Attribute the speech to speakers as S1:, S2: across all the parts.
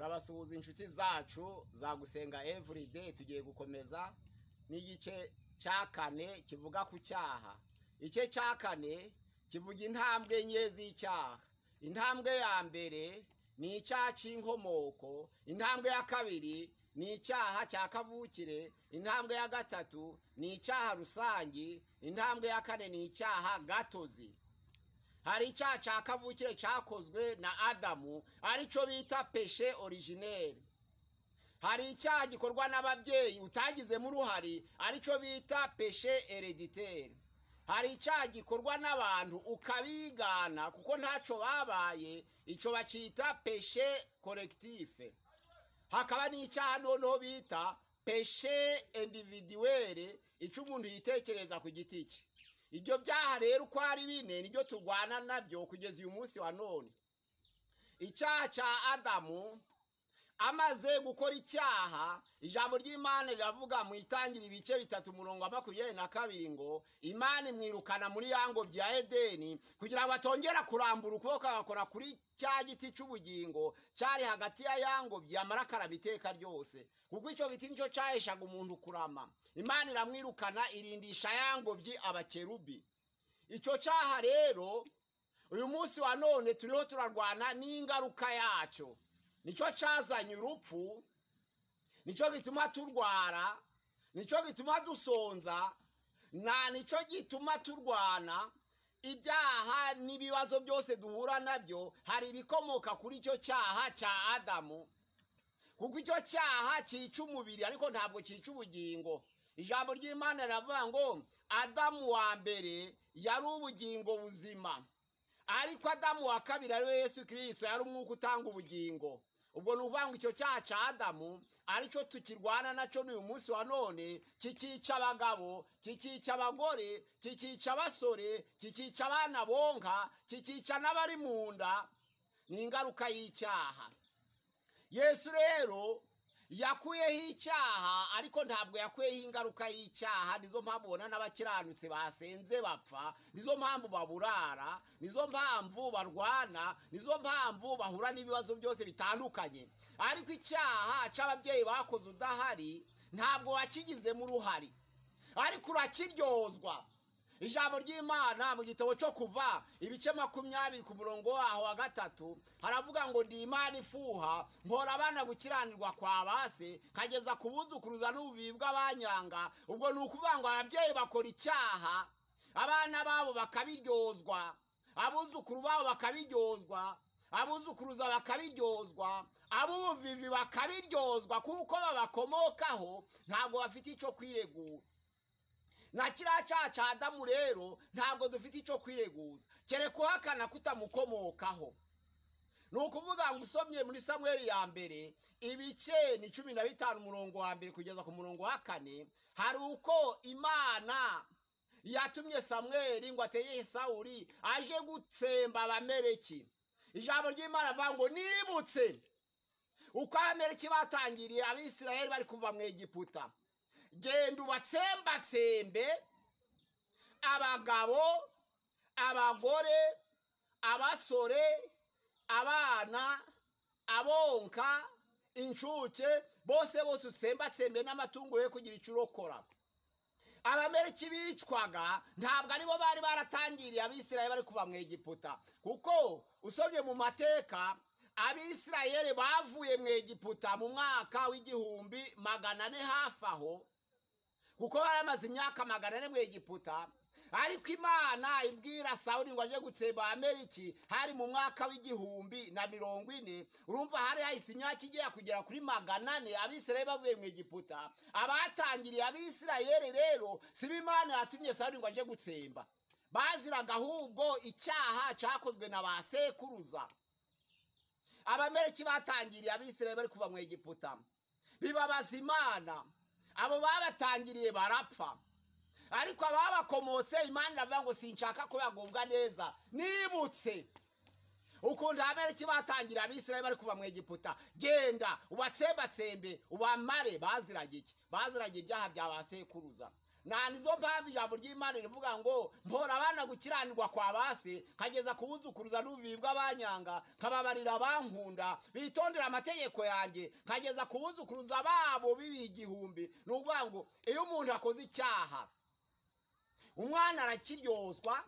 S1: Turabasuhuza inshuti zacu za Gusenga Everyday. Tugiye gukomeza n'igice cya kane kivuga ku cyaha. Igice cya kane kivuga intambwe enye z'icyaha. Intambwe ya mbere ni icyaha cy'inkomoko, intambwe ya kabiri ni icyaha cya kavukire, intambwe ya gatatu ni icyaha rusangi, intambwe ya kane ni icyaha gatozi. Hari icyaha cya kavukire cyakozwe na Adamu, aricyo bita péché originel. Hari icyaha gikorwa n'ababyeyi utagizemo uruhare, aricyo bita péché héréditaire. Hari icyaha gikorwa n'abantu ukabigana kuko ntacyo babaye, icyo bacyita péché collectif. Hakaba n'icyaha noneho bita péché individuel, icyo umuntu yitekereza ku giti cye. Ibyo byaha rero uko ari bine nibyo turwana nabyo kugeza uyu munsi wa none. Icyaha cya Adamu, amaze gukora icyaha, ijambo ry'Imana riravuga mu Itangira ibice 3 umurongo wa 22 ngo Imana imwirukana muri ya ngobyi ya Edeni kugira ngo atongera kurambura ukuboko agakora kuri cya giti cy'ubugingo cyari hagati ya ya ngobyi, yamara akaraba iteka ryose, kuko icyo giti nicyo cyaheshaga umuntu kurama. Imana iramwirukana, irindisha ya ngobyi abakerubi. Icyo cyaha rero uyu munsi wa none turiho turarwana n'ingaruka yacyo. Nicyo cyazanye urupfu, nicyo gituma turwara, nicyo gituma dusonza, na nicyo gituma turwana. Ibyaha n'ibibazo byose duhura nabyo hari ibikomoka kuri icyo cyaha cya Adamu, kuko icyo cyaha cyica umubiri ariko ntabwo cyica ubugingo. Ijambo ry'Imana riravuga ngo Adamu wa mbere yari ubugingo buzima, ariko Adamu wa kabiri ariwe Yesu Kirisito yari umwuka utanga ubugingo. Ubwo ni ukuvuga ngo icyo cyaha cya Adamu aricyo tukirwana nacyo n'uyu munsi wa none, kikica abagabo, kikica abagore, kikica abasore, kikica abana bonka, kikica n'abari mu nda. Ni ingaruka y'icyaha. Yesu rero yakuyeho icyaha, ariko ntabwo yakuyeho ingaruka y'icyaha. Nizo mpamvu ubona n'abakiranutsi basenze bapfa, nizo mpamvu baburara, nizo mpamvu barwana, nizo mpamvu bahura n'ibibazo byose bitandukanye. Ariko icyaha cy'ababyeyi bakoze udahari ntabwo wakigizemo uruhare, ariko urakiryozwa. Ijambo ry'Imana mu gitabo cyo Kuva ibice 20 ku murongo waho wa 3 haravuga ngo ndi Imana ifuha, mpora abana gukiranirwa kwa base kageza ku buzukuruza n'ubuvivi bw'abanyanga. Ubwo ni ukuvuga ngo ababyeyi bakora icyaha, abana babo bakabiryozwa, abuzukuru babo bakabiryozwa, abuzukuruza bakabiryozwa, ab'ubuvivi bakabiryozwa, kuko babakomokaho ntabwo bafite icyo kwiregura. Na kiriya cyaha cya Adamu rero ntabwo dufite icyo kwireguza, kereka uhakana kutamukomokaho. Ni ukuvuga ngo usomye muri Samweli ya mbere ibice ni 15 umurongo wa 1 kugeza ku murongo wa 4, hari uko Imana yatumye Samweli ngo ategeke Sawuli aje gutsemba Abameleki. Ijambo ry'Imana rivuga ngo nibutse uko Abameleki batangiriye Abisirayeli bari kuva mu Egiputa, genda ubatsembatsembe abagabo, abagore, abasore, abana, abonka, incuke, bose bose utsembatsembe n'amatungo ye kugira icyo urokora. Abameleki bicwaga ntabwo aribo bari baratangiriye Abisirayeli bari kuva mu Egiputa, kuko usomye mu mateka Abisirayeli bavuye mu Egiputa mu mwaka w'1400 hafi aho, kuko bari bamaze imyaka 400 mu Egiputa. Ariko Imana ibwira Sawuli ngo aje gutsemba Abameleki hari mu mwaka w'1040. Urumva hari hahise imyaka igera kugera kuri 400 Abisirayeli bavuye mu Egiputa. Abatangiriye Abisirayeli rero si Imana yatumye Sawuli ngo aje gutsemba, baziraga ahubwo icyaha cyakozwe na ba sekuruza. Abameleki batangiriye Abisirayeli bari kuva mu Egiputa, bibabaza Imana, abo babatangiriye barapfa, ariko ababakomotse Imana iravuga ngo sinshaka ko bagubwa neza. Nibutse ukuntu Abameleki batangiriye Abisirayeli bari kuva mu Egiputa, genda ubatsembatsembe ubamare. Baziraga iki? Baziraga ibyaha bya ba sekuruza. Nta nizo mpamvu ijambo ry'Imana rivuga ngo mpora abana gukiranirwa kwa base, nkageza kubuzukuruza n'ubuvivi bw'abanyanga, nkababarira abankunda bitondera amategeko yanjye, nkageza kubuzukuruza babo bibi 1000. Ni ukuvuga ngo iyo umuntu akoze icyaha, umwana arakiryozwa,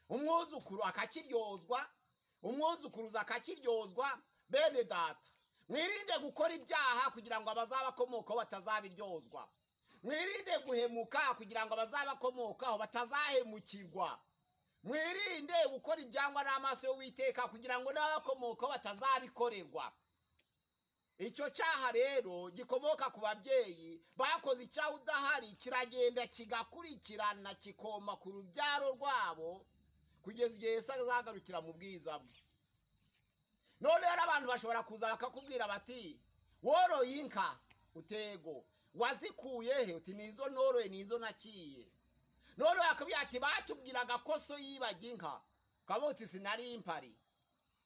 S1: umwuzukuru akakiryozwa, umwuzukuruza akakiryozwa. Bene data, mwirinde gukora ibyaha kugira ngo abazabakomokaho batazabiryozwa. Mwirinde guhemuka kugira ngo abazabakomokaho batazahemukirwa. Mwirinde gukora ibyangwa n'amaso y'Uwiteka kugira ngo n'abakomokaho batazabikorerwa. Icyo cyaha rero gikomoka ku babyeyi bakoze icyaha udahari, kiragenda kigakurikirana kikoma ku rubyaro rwabo kugeza igihe Yesu azagarukira mu bwiza bwe. None rero abantu bashobora kuza bakakubwira bati woroye inka, utego wazikuye he? Uti nizo noroye, nizo nakiye. None bakubwira ati batubwiraga ko so yibaga inka, ukavuga uti sinari impari.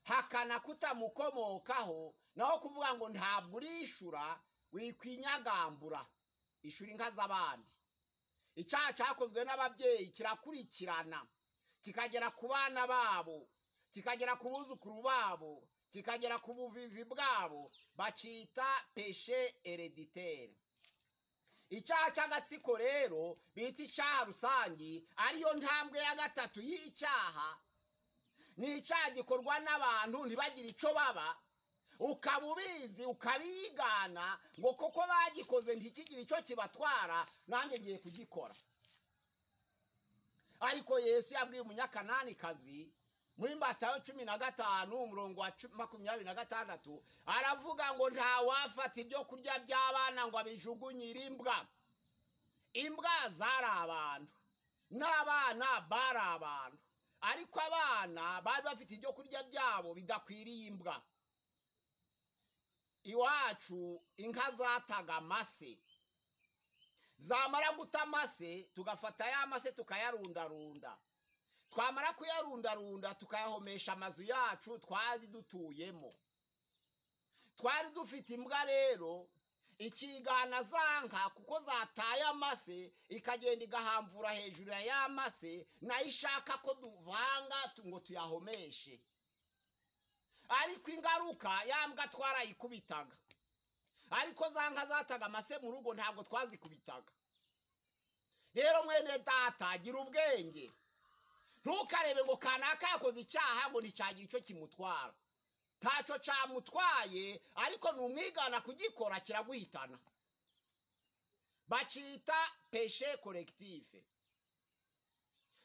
S1: Hakana kutamukomokaho, naho kuvuga ngo ntabwo urishura, wikwinyagambura, ishura inka z'abandi. Icyaha cyakozwe n'ababyeyi kirakurikirana, kikagera ku bana babo, kikagera ku buzukuru babo, kikagera ku buvivi bwabo, bacita péché héréditaire. Icyaha cy'agatsiko rero bita icyaha rusangi, ariyo ntambwe ya gatatu y'icyaha, ni icyaha gikorwa n'abantu ntibagire icyo baba, ukaba ubizi ukabigana ngo koko bagikoze ntikigire icyo kibatwara, nanjye ngiye kugikora. Ariko Yesu yabwiye umunyakananikazi muri Matayo 15 umurongo wa 26, aravuga ngo nta wafata ibyo kurya by'abana ngo abijugunyire imbwa. Imbwa zari abantu n'abana bari abantu, ariko abana bari bafite ibyo kurya byabo bidakwiriye imbwa. Iwacu inka zataga amase, zamara guta amase tugafata ya mase tukayarundarunda, twamara kuyarundarunda tukayahomesha amazu yacu twari dutuyemo. Twari dufite imbwa rero ikigana zanka kuko zataye amase, ikagenda igahamvura hejuru ya ya mase, nayo ishaka ko duvanga ngo tuyahomeshe. Ariko ingaruka ya mbwa twarayikubitaga, ariko zanka zataga amase mu rugo ntabwo twazikubitaga. Rero mwene data, gira ubwenge, ntukarebe ngo kanaka yakoze icyaha ngo nticyagira icyo kimutwara. Ntacyo cyamutwaye, ariko numwigana kugikora kiraguhitana. Bacita péché collectif.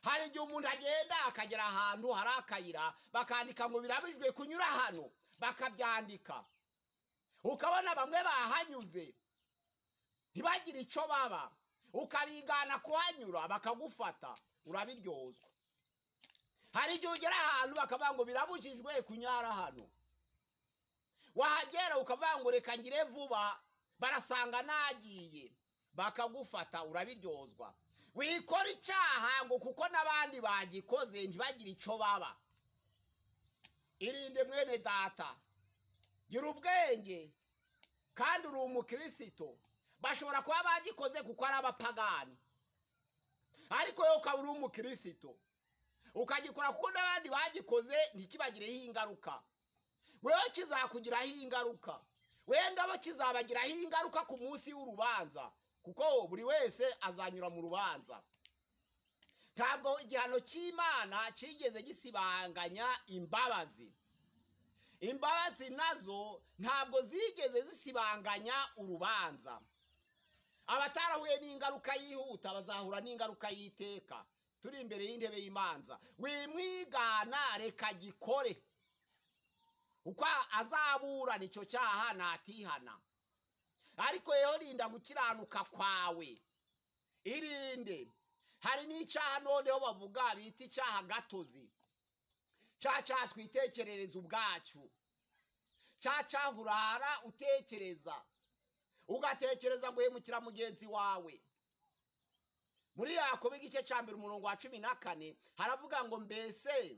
S1: Hari igihe umuntu agenda akagera ahantu hari akayira, bakandika ngo birabujijwe kunyura hano, bakabyandika, ukabona bamwe bahanyuze ntibagire icyo baba, ukabigana kuhanyura bakagufata, urabiryozwa. Hari igihe ugera ahantu bakavuga ngo birabujijwe kunyara hano, wahagera ukavuga ngo reka ngire vuba, barasanga nagiye, bakagufata, urabiryozwa. Wikora icyaha ngo kuko n'abandi bagikoze ntibagire icyo baba. Irinde mwene data, gira ubwenge, kandi uri umukristo. Bashobora kuba bagikoze kuko ari abapagani, ariko wowe ukaba uri umukristo ukagikora kuko n'abandi bagikoze ntikibagireho ingaruka. Wewe kizakugiraho ingaruka, wenda bo kizabagiraho ingaruka ku munsi w'urubanza, kuko buri wese azanyura mu rubanza. Ntabwo igihano cy'Imana cyigeze gisibanganya imbabazi. Imbabazi nazo ntabwo zigeze zisibanganya urubanza. Abatarahuye n'ingaruka yihuta bazahura n'ingaruka y'iteka. Turi imbere y'intebe y'imanza. Wimwigana, reka gikore, uko azaburana icyo cyaha natihana. Ariko yewe rinda gukiranuka kwawe, irinde. Hari n'icyaha noneho bavuga bita icyaha gatozi, cya cyaha twitekerereza ubwacu, cya cyaha urara utekereza, ugatekereza guhemukira mugenzi wawe. Muri Yakobo igice cya 1 umurongo wa 14 haravuga ngo mbese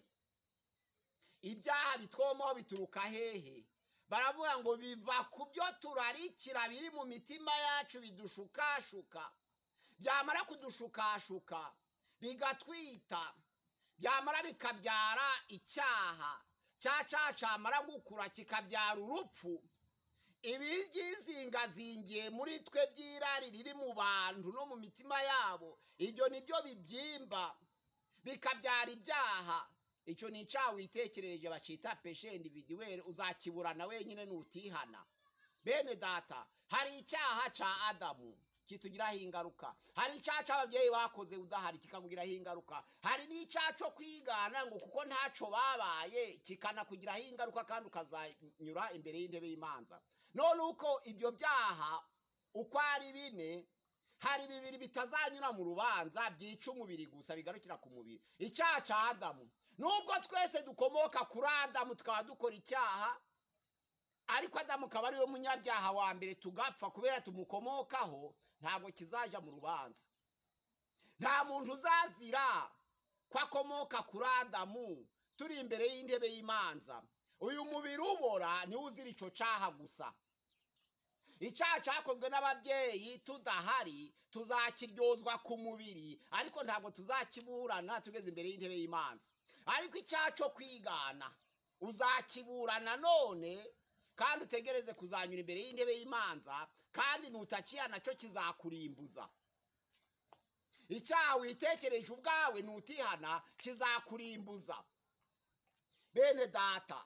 S1: ibyaha bitwomaho bituruka hehe? Baravuga ngo biva ku byo turarikira biri mu mitima yacu bidushukashuka. Byamara kudushukashuka bigatwita, byamara bikabyara icyaha, cya cyaha cyamara gukura kikabyara urupfu. Ibyizingazingiye muri twe by'irari riri mu bantu no mu mitima yabo, ibyo nibyo bibyimba bikabyara ibyaha. Icyo ni icyaha witekerereje bacita péché individuel, uzakiburana wenyine nutihana. Bene data, hari icyaha cya Adamu kitugiraho ingaruka, hari icyaha cy'ababyeyi bakoze udahari kikakugiraho ingaruka, hari n'icyaha cyo kwigana ngo kuko ntacyo babaye kikanakugiraho ingaruka, kandi ukazanyura imbere y'intebe y'imanza. None uko ibyo byaha uko ari bine, hari bibiri bitazanyura mu rubanza, byica umubiri gusa, bigarukira ku mubiri. Icyaha cya Adamu, nubwo twese dukomoka kuri Adamu tukaba dukora icyaha, ariko Adamu akaba ariwe munyabyaha wa mbere, tugapfa kubera tumukomokaho, ntabwo kizaja mu rubanza. Nta muntu uzazira ko akomoka kuri Adamu turi imbere y'intebe y'imanza. Uyu mubiri ubora niwo uzira icyo cyaha gusa. Icyaha cyakozwe n'ababyeyi tudahari tuzakiryozwa ku mubiri, ariko ntabwo tuzakiburana tugeze imbere y'intebe y'imanza. Ariko icyaha cyo kwigana uzakiburana none, kandi utegereze kuzanyura imbere y'intebe y'imanza, kandi nutakihana cyo kizakurimbuza. Icyaha witekereje ubwawe nutihana kizakurimbuza. Bene data,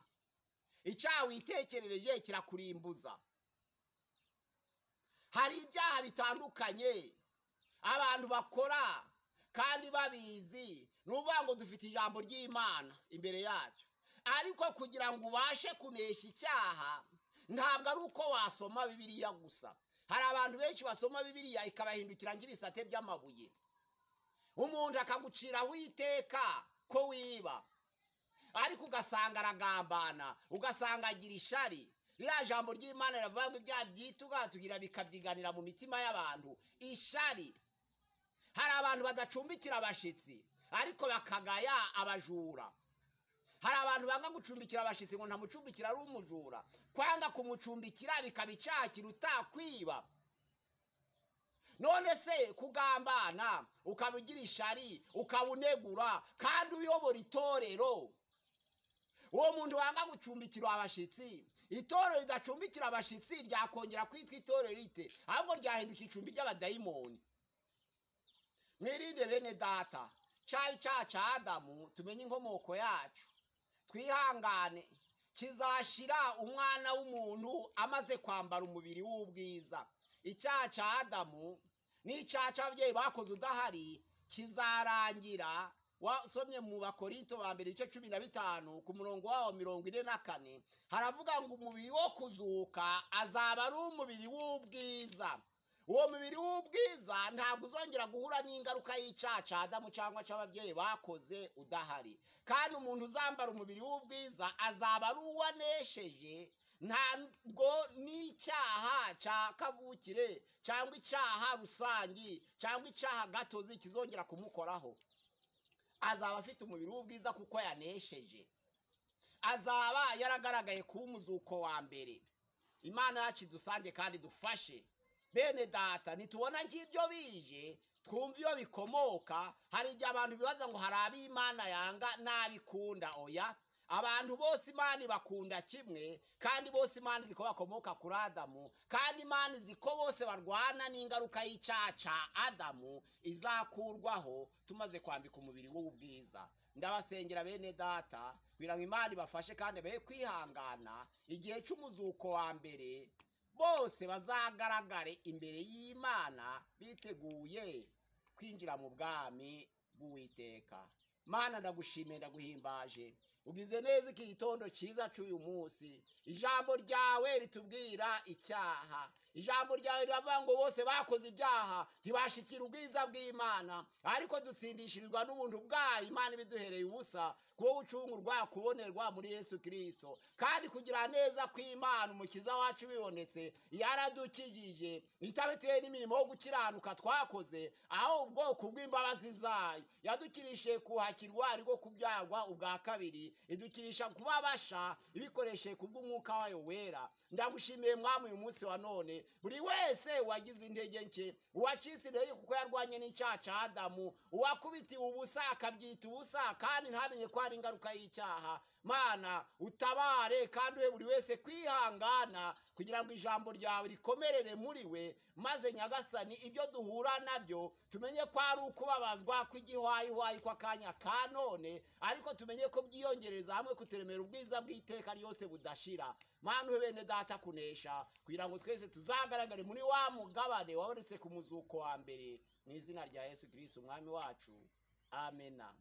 S1: icyaha witekerereje kirakurimbuza. Hari ibyaha bitandukanye abantu bakora kandi babizi, ni ukuvuga ngo dufite ijambo ry'Imana imbere yacu, ariko kugira ngo ubashe kunesha icyaha ntabwo ari uko wasoma Bibiliya gusa. Hari abantu benshi basoma Bibiliya ikabahindukira nk'ibisate by'amabuye. Umuntu akaguciraho iteka ko wiba, ariko ugasanga aragambana, ugasanga agira ishari. Ririya jambo ry'Imana riravuga ngo ibyaha byituga bikabyiganira mu mitima y'abantu. Ishari. Hari abantu badacumbikira abashitsi ariko bakagaya abajura. Hari abantu banga gucumbikira abashitsi ngo ntamucumbikira ari umujura. Kwanga kumucumbikira bikaba icyaha kiruta kwiba. None se kugambana ukaba ugira ishari, ukaba unegura kandi uyobora itorero, uwo muntu wanga gucumbikira abashitsi, itorero ridacumbikira abashitsi ryakongera kwitwa itorero rite? Ahubwo ryahinduka icumbi ry'abadayimoni. Mwirinde bene data, cyaha icyaha cya Adamu, tumenye inkomoko yacu, twihangane. Kizashira umwana w'umuntu amaze kwambara umubiri w'ubwiza. Icyaha cya Adamu n'icyaha cy'ababyeyi bakoze udahari kizarangira. Wasomye mu Bakorinto ba mbere ibice 15 ku murongo wawo 44, haravuga ngo umubiri wo kuzuka azaba ari umubiri w'ubwiza. Uwo mubiri w'ubwiza ntabwo uzongera guhura n'ingaruka y'icyaha cya Adamu cyangwa cy'ababyeyi bakoze udahari. Kandi umuntu uzambara umubiri w'ubwiza azaba ari uwanesheje, ntabwo n'icyaha cya kavukire cyangwa icyaha rusangi cyangwa icyaha gatozi kizongera kumukoraho. Azaba afite umubiri w'ubwiza kuko yanesheje, azaba yaragaragaye kuba umuzuko wa mbere. Imana yacu dusange kandi dufashe. Bene data, nitubona nk'ibyo bije twumva iyo bikomoka. Hari igihe abantu bibaza ngo hari ab'Imana yanga n'abikunda. Oya, abantu bose Imana ibakunda kimwe, kandi bose Imana izi ko bakomoka kuri Adamu, kandi Imana izi ko bose barwana n'ingaruka y'icyaha cya Adamu izakurwaho tumaze kwambika umubiri w'ubwiza. Ndabasengera bene data kugira ngo Imana ibafashe kandi babe kwihangana igihe cy'umuzuko wa mbere, bose bazagaragare imbere y'Imana biteguye kwinjira mu bwami bw'Uwiteka. Mana, ndagushimiye, ndaguhimbaje, ugize neza iki gitondo cyiza cy'uyu munsi. Ijambo ryawe ritubwira icyaha. Ijambo ryawe riravuga ngo bose bakoze ibyaha ntibashikira ubwiza bw'Imana, ariko dutsindishirizwa n'ubuntu bwayo Imana ibiduhereye ubusa, kuwo gucungurwa kubonerwa muri Yesu Kristo. Kandi kugira neza kw'Imana umukiza wacu bibonetse, yaradukijije itabitewe n'imirimo yo gukiranuka twakoze, ahubwo kubw'imbabazi zayo yadukirishije kuhakirwa ariko kubyarwa ubwa kabiri, idukirisha kuba basha ibikoreshe kubw'umwuka wayo wera. Ndagushimiye mwami uyu munsi wa none. Ukomeze buri wese wagize intege nke, uwacitse intege kuko yarwanye n'icyaha cya Adamu, uwakubitiwe ubusa akabyita ubusa kandi ntamenye ko hari ingaruka y'icyaha. Mana, utabare kandi uhe buri wese kwihangana kugira ngo ijambo ryawe rikomerere muri we, maze Nyagasani ibyo duhura nabyo tumenye ko ari ukubabazwa kw'igihwayihwayi kw'akanya ka none, ariko tumenye ko byiyongereza hamwe kuturemera ubwiza bw'iteka ryose budashira. Mana, uhe bene data kunesha kugira ngo twese tuzagaragare muri wa mugabane wabonetse ku muzuko wa mbere, mu izina rya Yesu Kristo umwami wacu, amena.